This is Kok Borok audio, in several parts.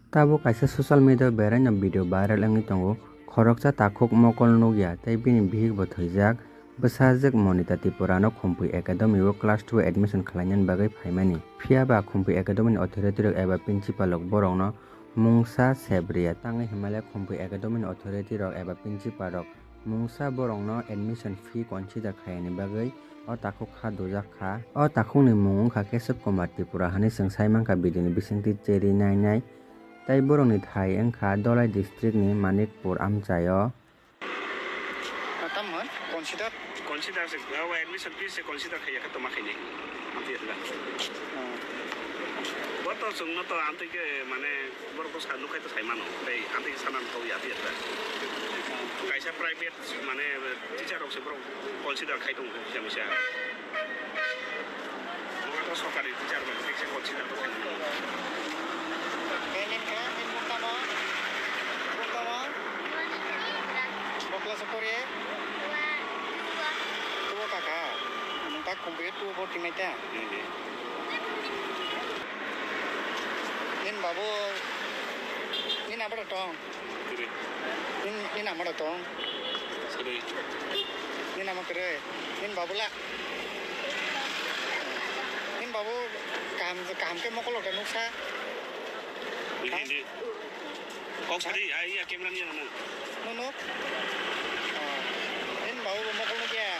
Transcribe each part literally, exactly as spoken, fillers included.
Tabuk kaisa social media o beraino video viral wngwi tongo. Khoroksa takhuk mokol nukya tei bini bihik bo thwijak. Bwsajwk Monita Tripurano Khumpui Academy o class two admission khlainani bagwi phaimani. Phiya ba Khumpui Academy ni authority rok eba principal rok borokno mungsa sebriya. Tangwi hwnmale Khumpui Academy ni authority rok eba principal rok mungsa borokno admission fee consider khaiyani bagwi o takhuk kha dujak kha. O takhukni mung wngkha Kesab Kumar Tripura hwnwi chwng sai mankha video ni bisingtwi cherwi nai nai. Tei borokni thai wngkha Dholai district ni Manikpur amchaio. Tam hwn consider? Consider se, o admission fees se consider khaiya khe toma khaini. Amtwi atla. Hmm. Bo to chwngno to amtwi khe mane borok to sa nukhai to sai mano. Tei amtwi khe sana nukhai ya amtwi atla. Hmm. Kaisa private mane teacher rok se borok consider khai tongo kisa misa. Bo to sorkari teacher bai kisa consider to khai tongo. Tei nini kha, nini mung tamo? Mung tamo? Bo class o pori? Two o kaka. Nwng tak Khumpui o two o pori mai ta? Nini babu, nini abo da tong? Kiri. Nini, nini amo da tong? Kiri. Nini amo kiri. Nini babu la? Nini babu kaham, kaham khe mokol rok da nuksa? Hindi, ha? Hindi. Kok sari, ah, iya, camera niya na. Nunuk? Oh. Nini babu bo mokol nukya.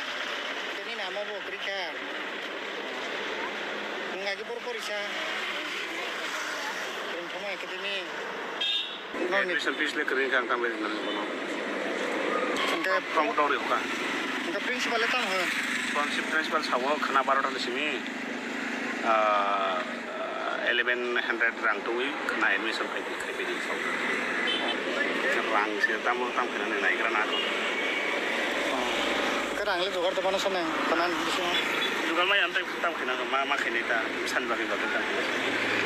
Nini amo bo kiri kha. Nwng agi pori porisa. Ringthoma Academy. Admission fees le kwrwi kha, ang tamo rinani bono. Hwnkhe tamo dori hokha. Hwnkhe principal le tamo hwn? Principal sao khwna baro ta ni simi, ah, eleven hundred rang twi khwna admission khai khai khai sao. Rang se tamo tam khainani naigra na ko. Hwnkhe rang le jugar to mano sone khwna bisingo? Jugar mai ang tei tam khaina ma, ma khainai ta, san bagwi bagwi tam khainai.